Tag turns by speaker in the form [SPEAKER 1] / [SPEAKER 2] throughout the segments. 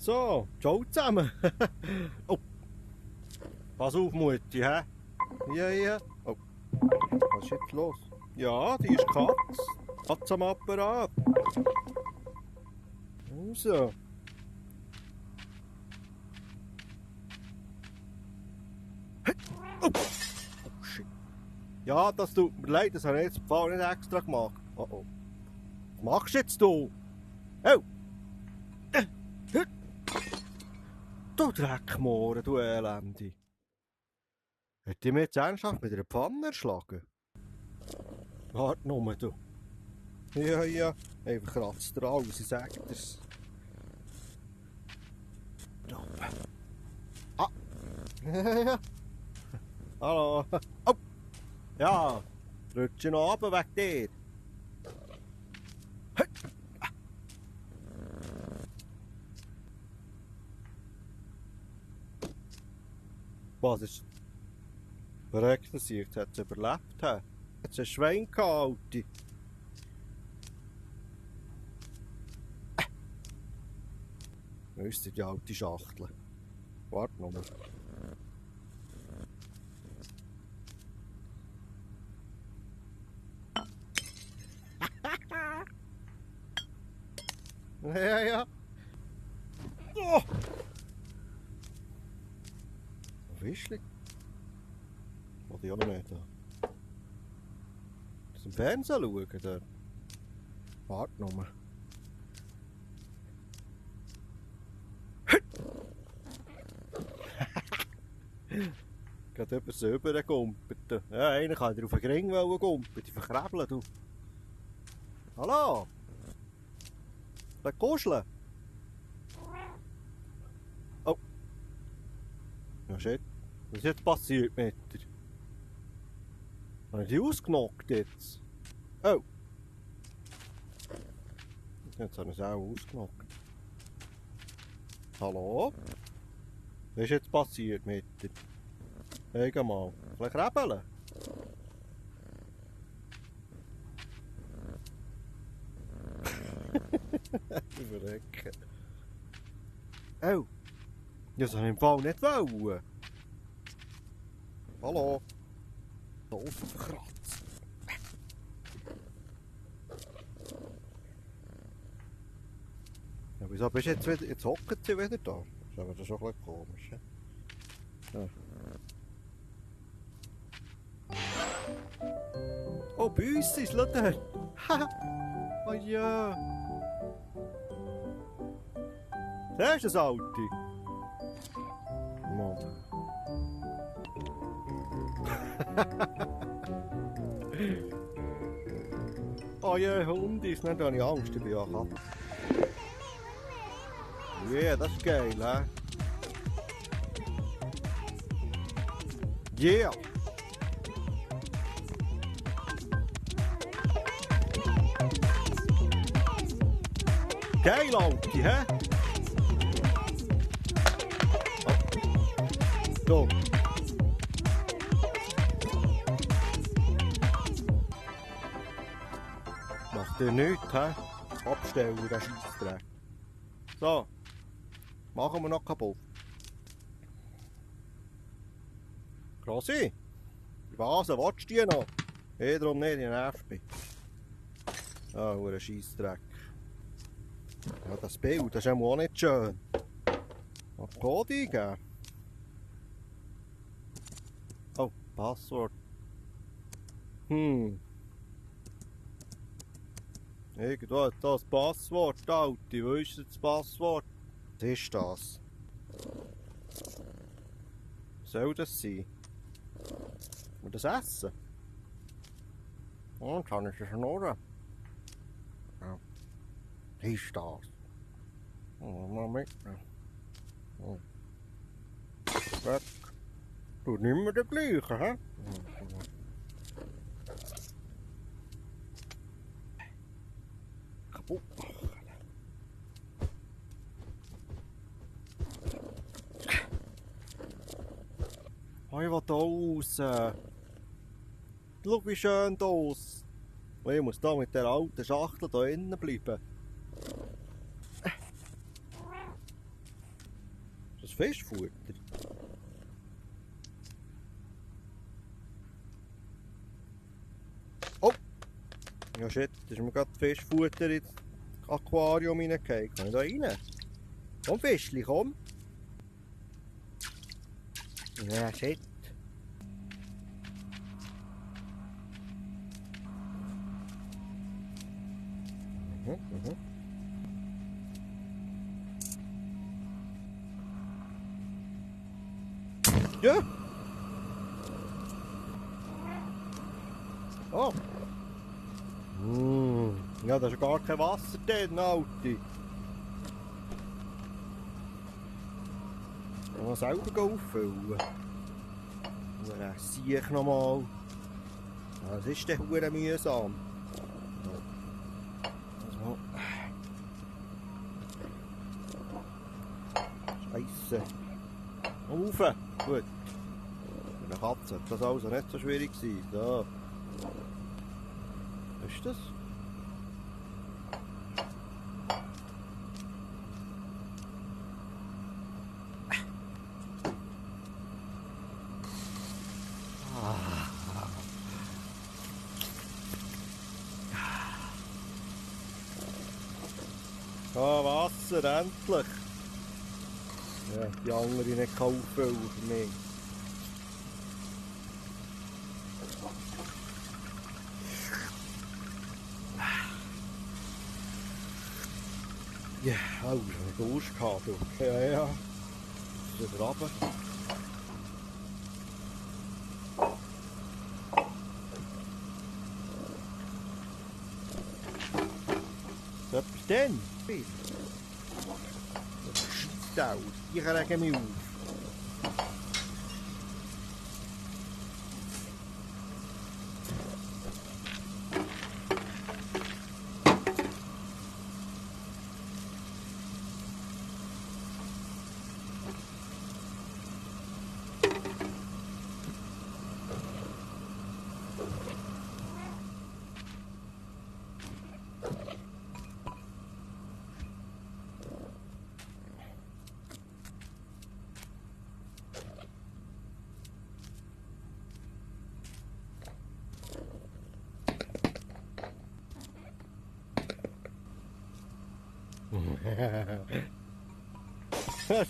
[SPEAKER 1] So, ciao zusammen. Oh, pass auf, Mutti, hä? Ja. Oh, was ist jetzt los? Ja, die ist Katz. Katz am Apparat. Also. Oh, shit. Ja, das tut mir leid, das habe ich jetzt im Fall nicht extra gemacht. Oh. Was machst du jetzt, du? Oh! Du Dreckmohren, du Elende. Hat die mir jetzt ernsthaft mit einer Pfanne erschlagen? Warte nur, du. Ja, einfach kratzt er alles, ich sag dir's. Ah! Ja. Hallo! Oh! Ja! Rutsche noch runter weg dir! Was ist... Verreckt das hier, jetzt hat es überlebt. He. Jetzt ein Schwein gehalten. Wo ist die alte Schachtel? Warte noch mal. Ja. Oh! Wischli? Wollte ich auch noch nicht haben. Zum Fernsehen schauen dort. Warte noch mal. Gerade über so rübergegumpelt. Ja, einer kann dir auf den Ring gumpeln, die verkrebeln, du. Hallo? Der Kuscheln? Oh. Ja, shit. Was ist jetzt passiert mit dir? Habe ich die ausgenockt jetzt? Oh. Jetzt habe ich sie auch ausgenockt. Hallo? Was ist jetzt passiert mit dir? Hey, mal. Ein bisschen krabbeln. Verrecken. Oh. Das habe ich im Fall nicht wollen. Hallo. Doof verkratzt. Ja, wieso bist du jetzt wieder... Jetzt hockt sie wieder da. Das ist aber schon ein bisschen komisch. Ja. Oh, bei uns ist es, schau dort. Oh ja. Siehst du das Alte? Mann. Oh ja, Hund ist nicht, da habe ich Angst, ich bin ja Katze. Ja, das ist geil, hä? Yeah! Geil, Alte, hä? Oh. Da. Macht ihr nichts, hä? Abstellen, den Scheissdreck. So. Machen wir noch kaputt. Grossi? Was willst du die noch? Darum nicht, ich nerv mich. Ah, ein Scheissdreck. Ja, das Bild, das ist auch nicht schön. Was Code eingeben? Oh, Passwort. Irgendwo hat das Passwort, Alte. Wo ist das Passwort? Was ist das? Was soll das sein? Und das Essen? Und kann ich es schnurren? Ja. Was ist das? Mal mitnehmen. Weg. Du nicht mehr der gleiche, hä? Kaputt machen. Oh, ich will da raus. Schau, wie schön da aus. Oh, ich muss da mit der alten Schachtel da innen bleiben. das Fischfutter? Oh! Ja shit, da ist mir gerade Fischfutter ins Aquarium reingefallen. Kann ich da rein? Komm Fischli, komm! Ja shit. Mhm. Ja! Oh! Ja, da ist gar kein Wasser drin, Alter. Ich muss selber auffüllen. Dann sehe ich nochmal. Das ist dann verdammt mühsam. Also. Scheisse. Rauf! Gut. Für eine Katze hat das also nicht so schwierig sein. So. Was ist das? Ah, Wasser, endlich! Ja, die andere nicht kaufen für mich. Ja, oh, ich habe Durst gehabt. Ja. Das ist wieder runter. Ist etwas denn? Das scheisst aus. Ich rege mich auf.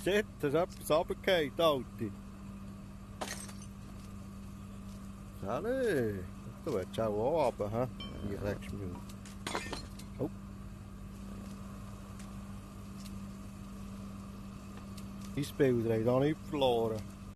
[SPEAKER 1] Shit, da ist etwas runtergefallen, Alter. Sally, du willst auch runter, hä? Hier legst du mich auf. Oh. Dein Bild hat auch nicht verloren.